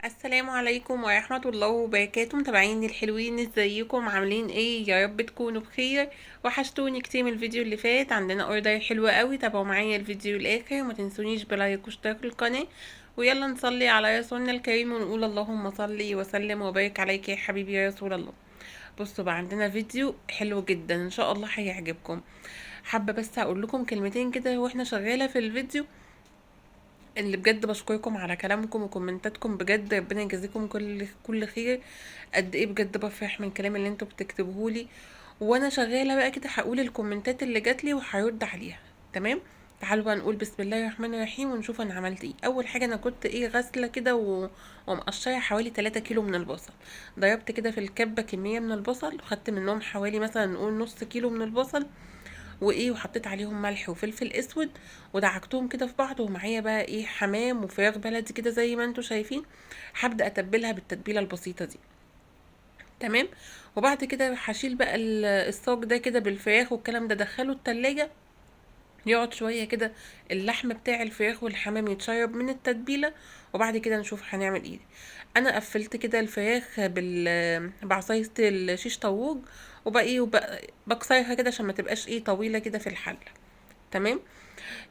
السلام عليكم ورحمة الله وبركاته. متابعيني الحلوين، ازيكم؟ عاملين ايه؟ يا رب تكونوا بخير. وحشتوني كتير من الفيديو اللي فات. عندنا order حلو قوي، تابعوا معايا الفيديو الاخر وما تنسونيش ب like واشتراك القناة. ويلا نصلي على رسولنا الكريم ونقول اللهم صلي وسلم وبارك عليك يا حبيبي يا رسول الله. بصوا بقى، عندنا فيديو حلو جدا ان شاء الله هيعجبكم. حابة بس اقول لكم كلمتين كده واحنا شغالة في الفيديو، اللي بجد بشكركم على كلامكم وكومنتاتكم، بجد ربنا يجازيكم كل خير. قد ايه بجد بفرح من الكلام اللي انتوا بتكتبوهولي وانا شغالة بقى كده. هقول الكومنتات اللي جاتلي وهرد عليها، تمام؟ تعالوا بقى نقول بسم الله الرحمن الرحيم ونشوف انا عملت ايه. اول حاجة انا كنت غاسله كده ومقشره حوالي 3 كيلو من البصل. ضربت كده في الكبه كمية من البصل، وخدت منهم حوالي مثلا نقول نص كيلو من البصل، وحطيت عليهم ملح وفلفل اسود ودعكتهم كده في بعض. ومعايا بقى حمام وفراخ بلدي كده زي ما انتوا شايفين. هبدا اتبلها بالتتبيله البسيطة دي، تمام؟ وبعد كده هشيل بقى الصاج ده كده بالفراخ والكلام ده، دخله التلاجة يقعد شوية كده اللحم بتاع الفراخ والحمام يتشرب من التتبيله، وبعد كده نشوف هنعمل ايه. انا قفلت كده الفراخ بعصاية الشيش طاووق، بكسرها كده عشان ما تبقاش طويلة كده في الحلة، تمام؟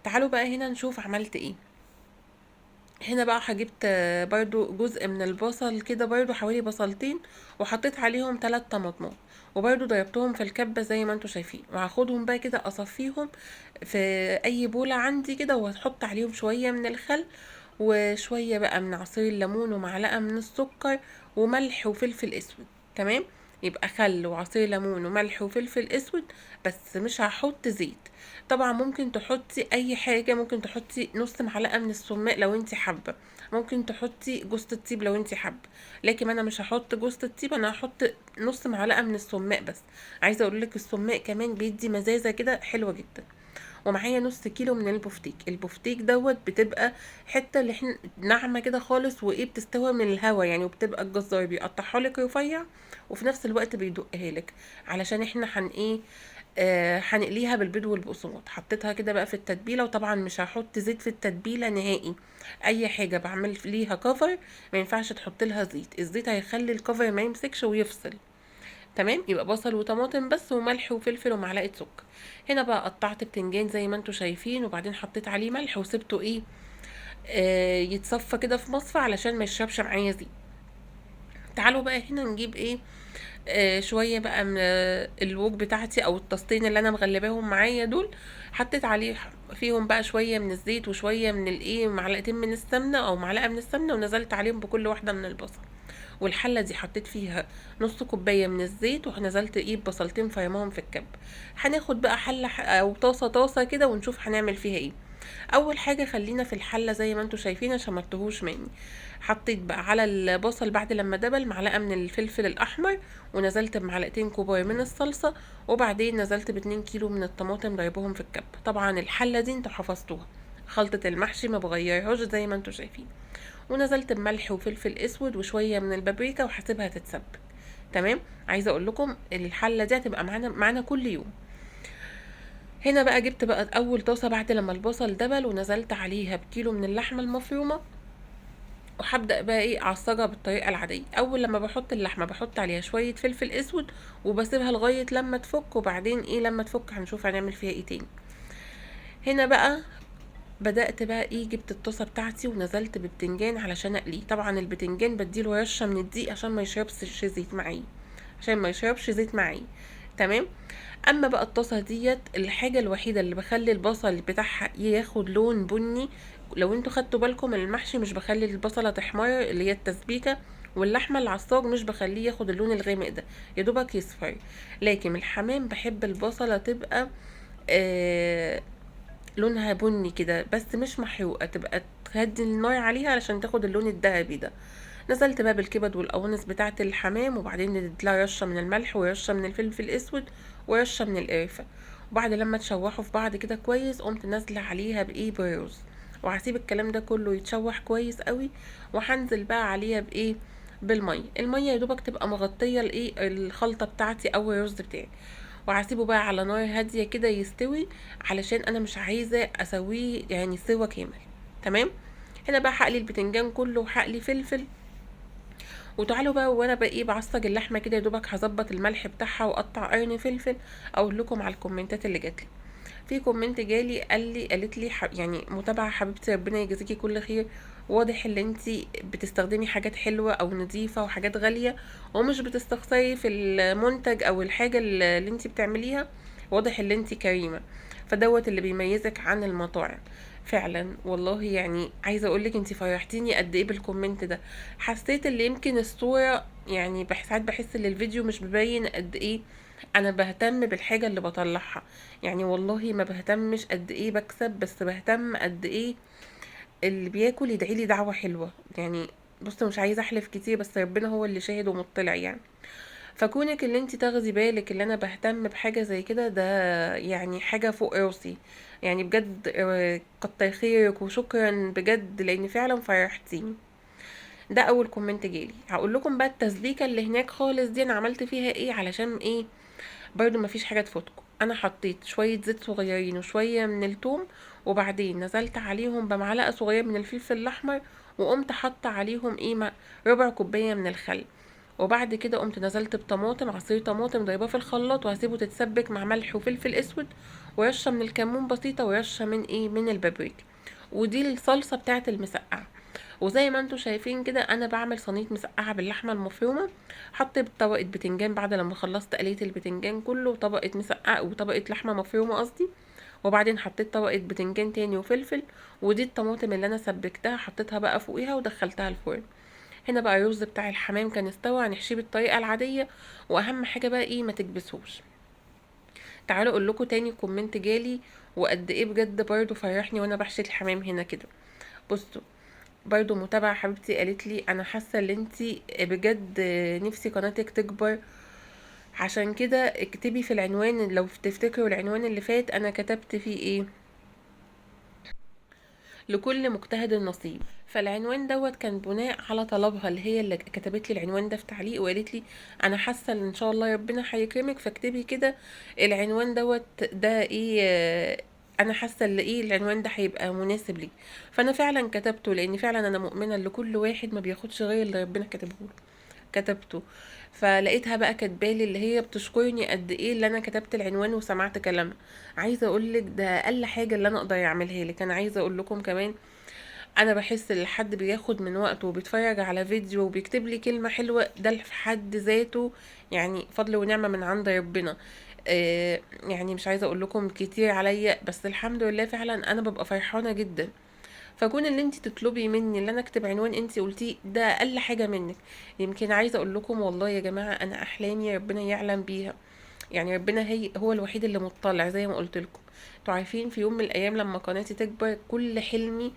تعالوا بقى هنا نشوف عملت ايه. هنا بقى هجبت برضو جزء من البصل كده، برضو حوالي بصلتين، وحطيت عليهم 3 طماطمات، وبرضو ضربتهم في الكبة زي ما انتوا شايفين. وهاخدهم بقى كده اصفيهم في اي بولة عندي كده، وهحط عليهم شوية من الخل وشوية بقى من عصير الليمون ومعلقة من السكر وملح وفلفل اسود، تمام؟ يبقى خل وعصير ليمون وملح وفلفل اسود، بس مش هحط زيت. طبعا ممكن تحطي اي حاجة، ممكن تحطي نص معلقه من السماق لو انت حابة، ممكن تحطي جوزة الطيب لو انت حابة، لكن انا مش هحط جوزة الطيب، انا هحط نص معلقه من السماق بس. عايزه اقول لك السماق كمان بيدي مزازه كده حلوة جدا. ومعايا نص كيلو من البفتيك. البفتيك دوت بتبقى حتة اللي احنا ناعمة كده خالص، بتستوى من الهوا يعني، وبتبقى الجزار بيقطعها لك رفيع وفي نفس الوقت بيدقها لك، علشان احنا هنقليها بالبيض والبقسماط. حطيتها كده بقى في التتبيله، وطبعا مش هحط زيت في التتبيله نهائي. اي حاجة بعمل ليها كفر ما ينفعش تحط لها زيت، الزيت هيخلي الكفر ما يمسكش ويفصل، تمام؟ يبقى بصل وطماطم بس وملح وفلفل ومعلقة سكر. هنا بقى قطعت بتنجان زي ما انتوا شايفين، وبعدين حطيت عليه ملح وسبته يتصفى كده في مصفى علشان ما يشربش معايا زيت. تعالوا بقى هنا نجيب شوية بقى من الوك بتاعتي او الطاستين اللي انا مغلباهم معايا دول. حطيت عليه فيهم بقى شوية من الزيت وشوية من معلقتين من السمنة او معلقه من السمنة، ونزلت عليهم بكل واحدة من البصل. والحله دي حطيت فيها نص كوباية من الزيت، ونزلت بصلتين فرماهم في الكب. هناخد بقى حله او طاسه كده ونشوف هنعمل فيها ايه. اول حاجة خلينا في الحلة زي ما انتوا شايفين عشان ما تتوهوش مني. حطيت بقى على البصل بعد لما دبل معلقه من الفلفل الاحمر، ونزلت بمعلقتين كبار من الصلصه، وبعدين نزلت باتنين كيلو من الطماطم ضربهم في الكب. طبعا الحلة دي انتوا حفظتوها، خلطه المحشي ما بغيرهاش زي ما انتوا شايفين. ونزلت بملح وفلفل اسود وشوية من البابريكا وهسيبها تتسبك، تمام؟ عايزه اقول لكم الحلة دي هتبقى معانا كل يوم. هنا بقى جبت بقى اول طاسه بعد لما البصل دبل، ونزلت عليها بكيلو من اللحمة المفرومه، وهبدا بقى اعصجها بالطريقة العادية. اول لما بحط اللحمة بحط عليها شوية فلفل اسود وبسيبها لغاية لما تفك، وبعدين لما تفك هنشوف هنعمل فيها ايه تاني. هنا بقى بدأت بقى جبت الطاسة بتاعتي ونزلت بالبتنجان علشان اقلية. طبعا البتنجان بديله رشة من الدقيق عشان ما يشربش زيت معايا، عشان ما يشربش زيت معايا، تمام؟ اما بقى الطاسة ديت الحاجة الوحيدة اللي بخلي البصل بتاعها ياخد لون بني، لو انتوا خدتوا بالكم المحشي مش بخلي البصلة تحمر اللي هي التسبيكة، واللحمة اللي على الصاج مش بخليه ياخد اللون الغامق ده، يا دوبك يصفر. لكن الحمام بحب البصلة تبقى لونها بني كده بس مش محروقة، تبقى تهدي النار عليها علشان تاخد اللون الذهبي ده. نزلت بقى بالكبد والقوانص بتاعه الحمام، وبعدين نديت لها رشه من الملح ورشه من الفلفل الاسود ورشه من القرفه. وبعد لما تشوحوا في بعض كده كويس، قمت نازله عليها بالرز، وهسيب الكلام ده كله يتشوح كويس قوي. وهنزل بقى عليها بالمية. المية يا دوبك تبقى مغطيه الخلطة بتاعتي او الرز بتاعي، وهسيبه بقى على نار هادية كده يستوي، علشان انا مش عايزه اسويه سوا كامل، تمام؟ هنا بقى هقلي البتنجان كله وهقلي فلفل وتعالوا بقى وانا بقى ايه بعصج اللحمة كده، يا دوبك هظبط الملح بتاعها واقطع قرن فلفل. اقول لكم على الكومنتات اللي جات لي. في comment جالي قالت لي يعني متابعه حبيبتي ربنا يجازيكي كل خير، واضح ان انتي بتستخدمي حاجات حلوة او نظيفة وحاجات غالية، ومش بتستخسري في المنتج او الحاجة اللي انتي بتعمليها، واضح ان انتي كريمة، فدوت اللي بيميزك عن المطاعم. فعلا والله يعني عايزه اقولك انتي فرحتيني قد ايه بال comment ده. حسيت اللي يمكن الصورة يعني ساعات بحس ان الفيديو مش مبين قد ايه انا بهتم بالحاجة اللي بطلعها، يعني والله ما بهتمش قد ايه بكسب، بس بهتم قد ايه اللي بياكل يدعي لي دعوه حلوة. يعني بصوا مش عايزه احلف كتير، بس ربنا هو اللي شاهد ومطلع يعني. فكونك اللي انت تاخدي بالك اللي انا بهتم بحاجة زي كده، ده يعني حاجة فوق راسي يعني بجد. كتر خيرك وشكرا بجد، لان فعلا فرحتيني. ده اول comment جالي. هقول لكم بقى التسبيكه اللي هناك خالص دي انا عملت فيها ايه، علشان ايه برضو مفيش حاجة تفوتكم. انا حطيت شوية زيت صغيرين وشوية من التوم، وبعدين نزلت عليهم بمعلقه صغيرة من الفلفل الاحمر، وقمت حاطه عليهم ايه ربع كوباية من الخل. وبعد كده قمت نزلت بطماطم، عصير طماطم ضرباه في الخلاط، وهسيبه تتسبك مع ملح وفلفل اسود ورشه من الكمون بسيطة ورشه من ايه من البابريكا. ودي الصلصه بتاعه المسقعه. وزي ما انتم شايفين كده انا بعمل صينية مسقعه باللحمه المفرومه. حطيت طبقه بتنجان بعد لما خلصت قليه البتنجان كله، وطبقه مسقعه وطبقه لحمه مفرومه قصدي، وبعدين حطيت طبقه بتنجان تاني وفلفل، ودي الطماطم اللي انا سبكتها حطيتها بقى فوقيها ودخلتها الفرن. هنا بقى الرز بتاع الحمام كان استوى، هنحشيه بالطريقة العادية، واهم حاجة بقى ايه ما تكبسوش. تعالوا اقول لكم تاني comment جالي وقد ايه بجد برضو فرحني وانا بحشي الحمام هنا كده. بصوا برضو متابعه حبيبتي قالت لي انا حاسه ان انتي بجد نفسي قناتك تكبر، عشان كده اكتبي في العنوان. لو تفتكروا العنوان اللي فات انا كتبت فيه ايه، لكل مجتهد نصيب. فالعنوان دوت كان بناء على طلبها، اللي هي اللي كتبت لي العنوان ده في تعليق وقالت لي انا حاسه ان شاء الله ربنا هيكرمك، فاكتبي كده العنوان دوت ده ايه، انا حاسه ان ايه العنوان ده هيبقى مناسب لي. فانا فعلا كتبته، لان فعلا انا مؤمنة ان كل واحد ما بياخدش غير اللي ربنا كاتبه له. كتبته، فلقيتها بقى كاتبالي اللي هي بتشكرني قد ايه اللي انا كتبت العنوان وسمعت كلامها. عايزه اقول لك ده اقل حاجة اللي انا اقدر اعملها لك. انا عايزه اقول لكم كمان انا بحس ان حد بياخد من وقته وبيتفرج على فيديو وبيكتب لي كلمة حلوة، ده في حد ذاته يعني فضل ونعمه من عند ربنا. يعني مش عايزه اقول لكم كتير عليا، بس الحمد لله فعلا انا ببقى فرحانة جدا. فكون اللي انت تطلبي مني اللي انا اكتب عنوان انت قلتيه ده اقل حاجة منك. يمكن عايزه اقول لكم والله يا جماعة انا احلامي ربنا يعلم بيها، يعني ربنا هي هو الوحيد اللي مطلع زي ما قلت لكم. انتوا عارفين في يوم من الايام لما قناتي تكبر كل حلمي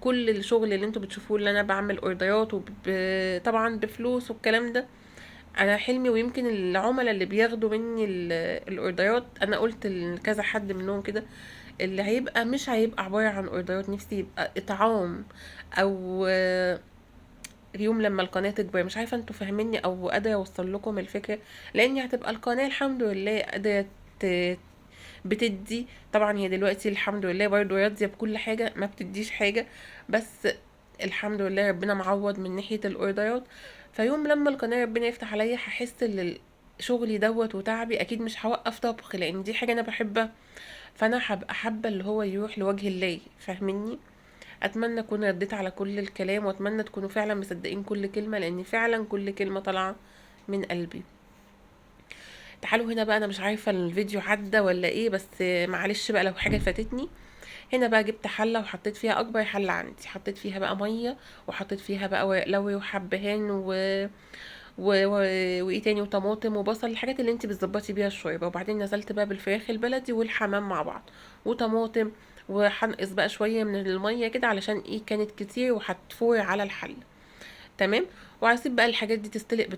كل الشغل اللي انتوا بتشوفوه اللي انا بعمل اوردرات وطبعا بفلوس والكلام ده، انا حلمي ويمكن العملاء اللي بياخدوا مني الاوردرات انا قلت لكذا حد منهم كده اللي هيبقى مش هيبقى عبارة عن اوردرات، نفسي يبقى اطعام او يوم لما القناة تكبر. مش عارفة انتوا فاهميني او قادرة اوصل لكم الفكرة، لان هتبقى القناة الحمد لله قادرة بتدي. طبعا هي دلوقتي الحمد لله برضو راضية بكل حاجة، ما بتديش حاجة، بس الحمد لله ربنا معوض من ناحية الاوردرات. فيوم لما القناة ربنا يفتح عليا هحس ان شغلي دوت وتعبي اكيد مش هوقف طبخ، لان دي حاجة انا بحبها، فانا هبقى حابة اللي هو يروح لوجه الله. فاهميني؟ اتمنى اكون رديت على كل الكلام، واتمنى تكونوا فعلا مصدقين كل كلمة، لان فعلا كل كلمة طالعة من قلبي. تعالوا هنا بقى، انا مش عارفة الفيديو عدى ولا ايه، بس معلش بقى لو حاجة فاتتني. هنا بقى جبت حلة وحطيت فيها اكبر حلة عندي، حطيت فيها بقى مية، وحطيت فيها بقى ورق لوري وحبهان وايه تاني وطماطم وبصل، الحاجات اللي انت بتظبطي بيها الشوربة. وبعدين نزلت بقى بالفراخ البلدي والحمام مع بعض وطماطم، وهنقص بقى شوية من المية كده علشان ايه كانت كتير وهتفور على الحلة. تمام. وهسيب بقى الحاجات دي تستلق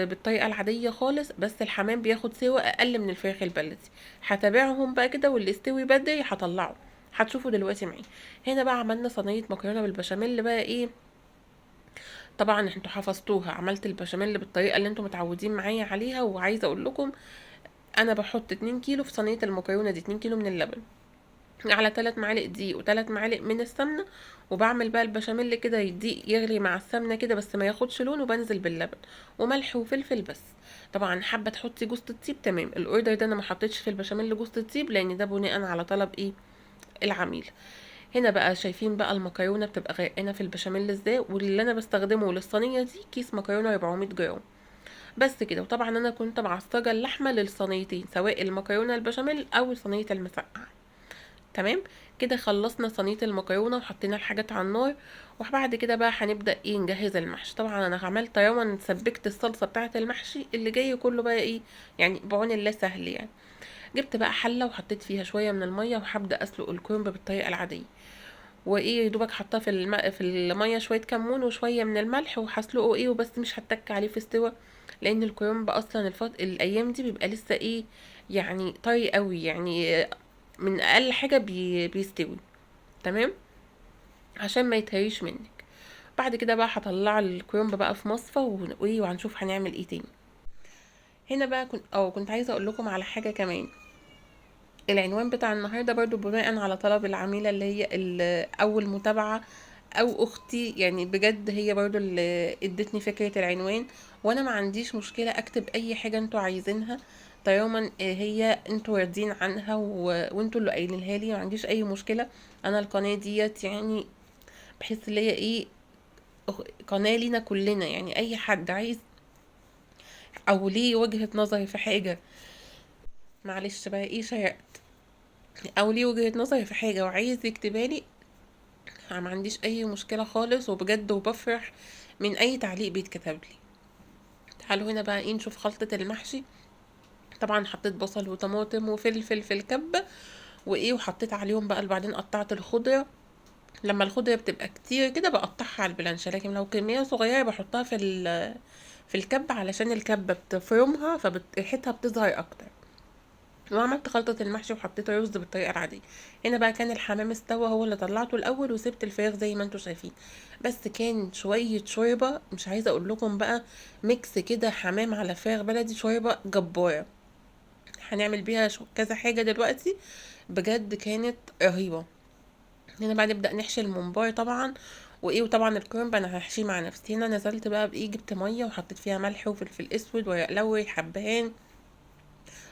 بالطريقة العادية خالص، بس الحمام بياخد سوا اقل من الفراخ البلدي. هتابعهم بقى كده، واللي استوي بدري هطلعه، هتشوفوا دلوقتي معايا. هنا بقى عملنا صينية مكرونه بالبشاميل بقى ايه، طبعا انتوا حفظتوها، عملت البشاميل بالطريقة اللي انتوا متعودين معايا عليها. وعايزه اقول لكم انا بحط 2 كيلو في صينية المكرونه دي، 2 كيلو من اللبن، على 3 معالق دقيق و3 معالق من السمنة، وبعمل بقى البشاميل كده الدقيق يغلي مع السمنة كده بس ما ياخدش لون، وبنزل باللبن وملح وفلفل بس. طبعا حابة تحطي جوز الطيب تمام. ال order ده انا ما حطيتش في البشاميل جوز الطيب لان ده بناء على طلب ايه العميل. هنا بقى شايفين بقى المكرونه بتبقى غرقانة في البشاميل ازاي، واللي انا بستخدمه للصينيه دي كيس مكرونه 400 جرام بس كده. وطبعا انا كنت معصجه اللحمة للصينيتين سواء المكرونه البشاميل او صينية المسقعه. تمام كده خلصنا صينية المكرونه وحطينا الحاجات على النار، وبعد كده بقى هنبدا ايه نجهز المحشي. طبعا انا عملت يوما سبكت الصلصه بتاعه المحشي اللي جاي كله بقى ايه يعني بعون الله سهل يعني. جبت بقى حله وحطيت فيها شوية من المية، وهبدا اسلق الكرنب بالطريقة العادية، وايه يا دوبك حاطاه في المية شوية كمون وشوية من الملح، وهسلقه ايه وبس، مش هتك عليه في استوى لان الكرنب اصلا الايام دي بيبقى لسه ايه يعني طري قوي، يعني من اقل حاجة بيستوي. تمام عشان ما يتهريش منك. بعد كده بقى هطلع الكرنب بقى في مصفى وايه وهنشوف هنعمل ايه تاني. هنا بقى كنت عايزه اقول لكم على حاجة كمان. العنوان بتاع النهارده برضو بناء على طلب العميله اللي هي اول متابعه او اختي، يعني بجد هي برضو اللي ادتني فكرة العنوان، وانا ما عنديش مشكلة اكتب اي حاجة انتوا عايزينها طالما هي انتوا راضيين عنها وانتوا اللي قايلينها لي، ما عنديش اي مشكلة. انا القناة ديت يعني بحس اللي هي ايه قناة لينا كلنا، يعني اي حد عايز او ليه وجهه نظر في حاجة، معلش بقى ايه شرقت، او ليه وجهه نظر في حاجة وعايز يكتبها لي، انا ما عنديش اي مشكلة خالص، وبجد وبفرح من اي تعليق بيتكتب لي. تعالوا هنا بقى ايه نشوف خلطه المحشي. طبعا حطيت بصل وطماطم وفلفل في الكبه وايه، وحطيت عليهم بقى، بعدين قطعت الخضرة. لما الخضرة بتبقى كتير كده بقطعها على البلانشه، لكن لو كمية صغيرة بحطها في الكبه علشان الكبه بتفرمها فريحتها بتظهر اكتر. وعملت خلطة المحشي وحطيت الرز بالطريقة العادية. هنا بقى كان الحمام استوى، هو اللي طلعته الأول، وسبت الفراخ زي ما انتوا شايفين، بس كان شوية شوربة مش عايزة أقول لكم بقى، mix كده حمام على فراخ بلدي، شوربة جبارة هنعمل بيها كذا حاجة دلوقتي، بجد كانت رهيبة. هنا بقى نبدأ نحشي الممبار طبعا وايه، وطبعا الكرنب انا هحشيه مع نفسي. هنا نزلت بقى بايه، جبت مية وحطيت فيها ملح وفلفل اسود ورق لوري حبهان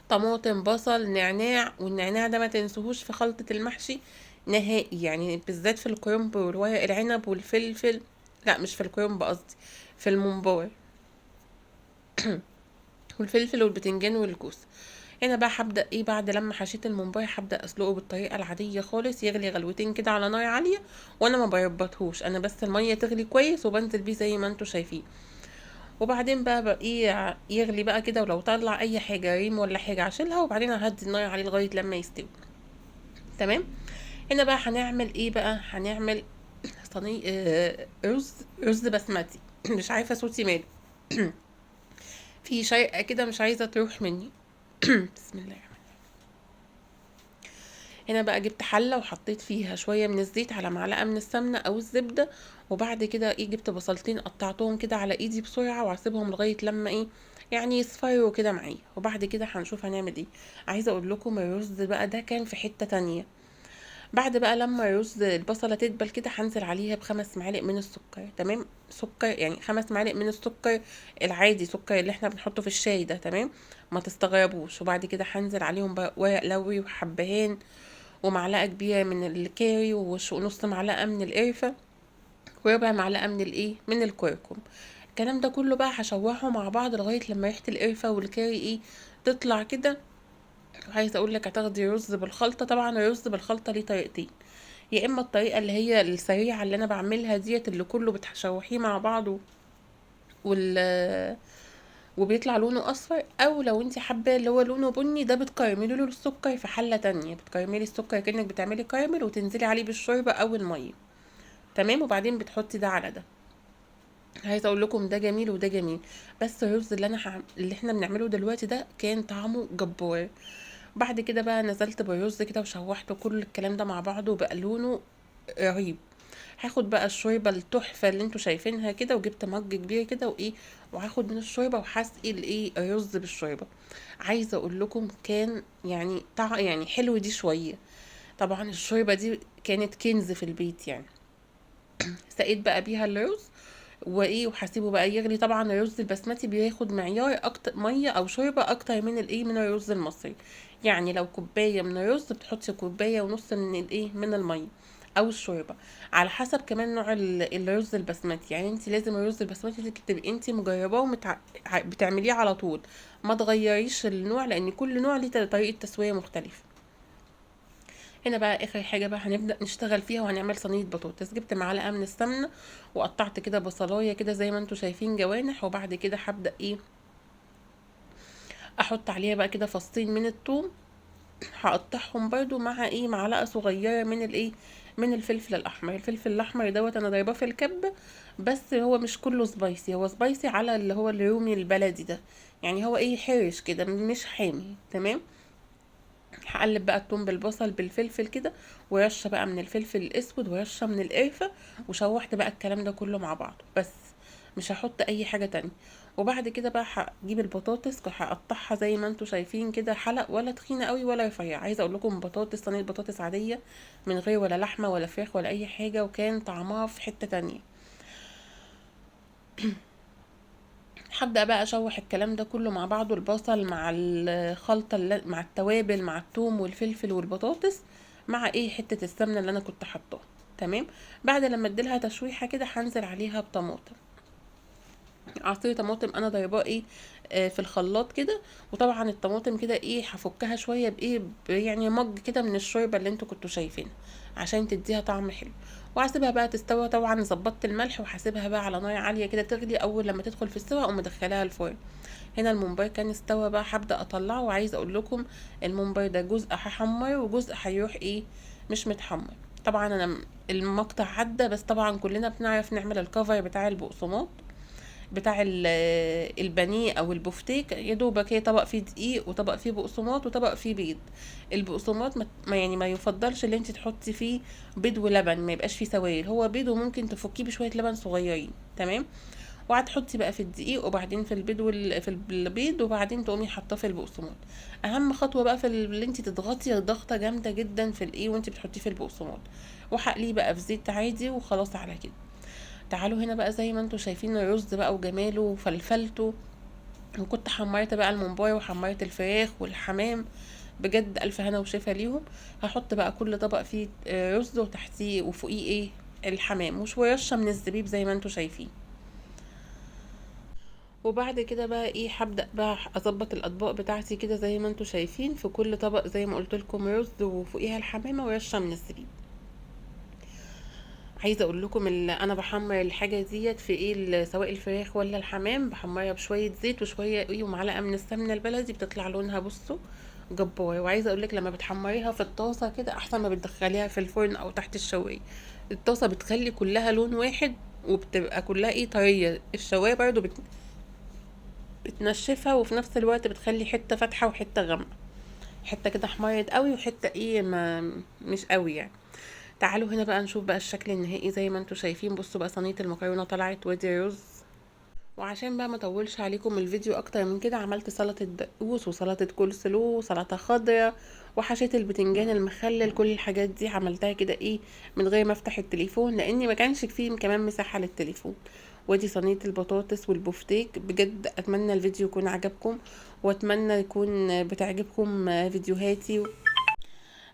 طماطم بصل نعناع، والنعناع ده ما تنسوهوش في خلطة المحشي نهائي، يعني بالذات في الكرنب والورق العنب والفلفل، لا مش في الكرنب قصدي في الممبار والفلفل والبتنجان والكوسه. هنا بقى هبدأ ايه بعد لما حشيت الممبار هبدأ اسلقه بالطريقة العادية خالص، يغلي غلوتين كده على نار عالية، وانا ما بربطهوش، انا بس المية تغلي كويس وبنزل بيه زي ما انتوا شايفين. وبعدين بقى ايه يغلي بقى كده، ولو طلع اي حاجة ريم ولا حاجة هشيلها، وبعدين ههدي النار عليه لغاية لما يستوي. تمام. هنا بقى هنعمل ايه بقى، هنعمل صينية رز بسمتي. مش عارفه صوتي ماله في شيء كده مش عايزه تروح مني. بسم الله الرحمن الرحيم. هنا بقى جبت حله وحطيت فيها شوية من الزيت على معلقه من السمنة او الزبدة، وبعد كده ايه جبت بصلتين قطعتهم كده على ايدي بسرعة وهسيبهم لغاية لما ايه يعني يصفروا كده معايا، وبعد كده هنشوف هنعمل ايه. عايزه اقول لكم الرز بقى ده كان في حتة تانية. بعد بقى لما الرز البصله تدبل كده هنزل عليها ب5 معالق من السكر. تمام، سكر يعني 5 معالق من السكر العادي، سكر اللي احنا بنحطه في الشاي ده. تمام، ما تستغربوش. وبعد كده هنزل عليهم بقى ورق لوري وحبهان ومعلقة كبيرة من الكاري ونص معلقه من القرفه وربع معلقه من الايه من الكركم. الكلام ده كله بقى هشوحه مع بعض لغاية لما ريحه القرفه والكاري ايه تطلع كده. وعايزه اقول لك هتاخدي رز بالخلطه. طبعا الرز بالخلطه ليه طريقتين، يا اما الطريقة اللي هي السريعة اللي انا بعملها ديت اللي كله بتشوحيه مع بعضه وبيطلع لونه اصفر، او لو انت حابة اللي هو لونه بني ده بتكرملي له السكر في حله تانية، بتكرملي السكر كانك بتعملي كراميل وتنزلي عليه بالشوربه او المية. تمام، وبعدين بتحطي ده على ده. عايزه اقول لكم ده جميل وده جميل، بس الرز اللي انا اللي احنا بنعمله دلوقتي ده كان طعمه جبار. بعد كده بقى نزلت بالرز كده وشوحته كل الكلام ده مع بعضه وبقى لونه رهيب. هاخد بقى الشوربة التحفة اللي انتوا شايفينها كده، وجبت مج كبير كده وايه، وهاخد من الشوربة وهسقي الايه الرز بالشوربه. عايزه اقول لكم كان يعني يعني حلو دي شوية. طبعا الشوربة دي كانت كنز في البيت يعني. سقيت بقى بيها الرز وايه، وهسيبه بقى يغلي. طبعا الرز البسمتي بياخد معيار اكتر مية او شوربة اكتر من الايه، من الرز المصري. يعني لو كوباية من الرز بتحطي كوباية ونص من الايه، من المية او الشوربة، على حسب كمان نوع الرز البسمتي. يعني انت لازم الرز البسمتي تبقي انت مجرباه بتعمليه على طول، ما تغيريش النوع لان كل نوع ليه طريقه تسويه مختلفة. هنا بقى اخر حاجة بقى هنبدا نشتغل فيها، وهنعمل صينية بطاطس. جبت معلقه من السمنة وقطعت كده بصلايه كده زي ما انتم شايفين جوانح، وبعد كده هبدا ايه احط عليها بقى كده فصين من الثوم، هقطعهم برده مع ايه معلقه صغيرة من الايه، من الفلفل الاحمر. الفلفل الاحمر دوت انا ضرباه في الكبه، بس هو مش كله spicy، هو spicy على اللي هو الرومي البلدي ده، يعني هو ايه حرش كده مش حامي. تمام. هقلب بقى التوم بالبصل بالفلفل كده، ورشه بقى من الفلفل الاسود ورشه من القرفه، وشوحت بقى الكلام ده كله مع بعضه، بس مش هحط اي حاجة تانية. وبعد كده بقى هجيب البطاطس هقطعها زي ما انتم شايفين كده، حلق ولا تخينة قوي ولا رفيعة. عايزه اقول لكم بطاطس صينية بطاطس عادية من غير ولا لحمه ولا فراخ ولا اي حاجة، وكان طعمها في حتة تانية. هبدأ بقى اشوح الكلام ده كله مع بعضه، البصل مع الخلطة مع التوابل مع الثوم والفلفل والبطاطس مع ايه حتة السمنة اللي انا كنت حطاها. تمام. بعد لما اديلها تشويحه كده هنزل عليها بطماطم، عصير طماطم انا ضرباه ايه في الخلاط كده. وطبعا الطماطم كده ايه هفكها شوية بايه يعني مج كده من الشوربة اللي انتوا كنتوا شايفينها عشان تديها طعم حلو، وهسيبها بقى تستوى. طبعا ظبطت الملح وهسيبها بقى على نار عالية كده تغلي، اول لما تدخل في السوا اقوم مدخلاها الفرن. هنا الممبار كان استوى بقى، هبدا اطلعه. وعايزه اقول لكم الممبار ده جزء هحمر وجزء هيروح ايه مش متحمر. طبعا انا المقطع عدى، بس طبعا كلنا بنعرف نعمل الكفر بتاع البقسماط بتاع البانيه او البفتيك. يا دوبك هي طبق فيه دقيق وطبق فيه بقسماط وطبق فيه بيض. البقسماط ما يعني ما يفضلش اللي انت تحطي فيه بيض ولبن، ما يبقاش فيه سوائل، هو بيض وممكن تفكيه بشوية لبن صغيرين. تمام. وهتحطي بقى في الدقيق وبعدين في البيض في البيض، وبعدين تقومي حاطاه في البقسماط. اهم خطوة بقى في اللي انت تضغطي ضغطه جامدة جدا في الايه وانت بتحطيه في البقسماط، وحقليه بقى في زيت عادي وخلاص على كده. تعالوا هنا بقى زي ما انتم شايفين الرز بقى وجماله وفلفلته، وكنت حمرت بقى الممبار وحمرت الفراخ والحمام، بجد الف هنا وشفا ليهم. هحط بقى كل طبق فيه رز وتحتيه وفوقيه ايه الحمام، وشوية رشه من الزبيب زي ما انتم شايفين. وبعد كده بقى ايه هبدا بقى اظبط الاطباق بتاعتي كده زي ما انتم شايفين، في كل طبق زي ما قلت لكم رز وفوقيها الحمامة ورشه من الزبيب. عايزه اقول لكم انا بحمر الحاجة ديت في ايه، سواء الفراخ ولا الحمام، بحمرها بشوية زيت وشوية ايه ومعلقة من السمنة البلدي، بتطلع لونها بصوا جبار. وعايزه اقول لك لما بتحمريها في الطاسه كده احسن ما بتدخليها في الفرن او تحت الشوايه. الطاسه بتخلي كلها لون واحد وبتبقى كلها ايه طرية. الشوايه برضو بتنشفها، وفي نفس الوقت بتخلي حتة فاتحة وحتة غامقه، حتة كده حمرت قوي وحتة ايه ما مش قوي يعني. تعالوا هنا بقى نشوف بقى الشكل النهائي زي ما انتم شايفين. بصوا بقى صينية المكرونه طلعت وادي رز. وعشان بقى ما اطولش عليكم الفيديو اكتر من كده، عملت سلطة دقوس وسلطة كول سلو وسلطة خضراء وحشيت البتنجان المخلل. كل الحاجات دي عملتها كده ايه من غير ما افتح التليفون، لاني ما كانش فيه كمان مساحة للتليفون. وادي صينية البطاطس والبفتيك. بجد اتمنى الفيديو يكون عجبكم، واتمنى يكون بتعجبكم فيديوهاتي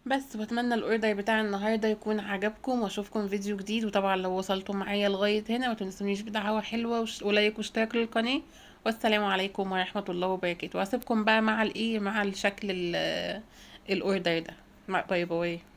بس، واتمنى ال order بتاع النهارده يكون عجبكم، واشوفكم فيديو جديد. وطبعا لو وصلتم معايا لغاية هنا ما تنسونيش بدعوة حلوة و like واشتراك للقناة. والسلام عليكم ورحمة الله وبركاته. واسيبكم بقى مع الايه، مع الشكل ال order ده. bye bye.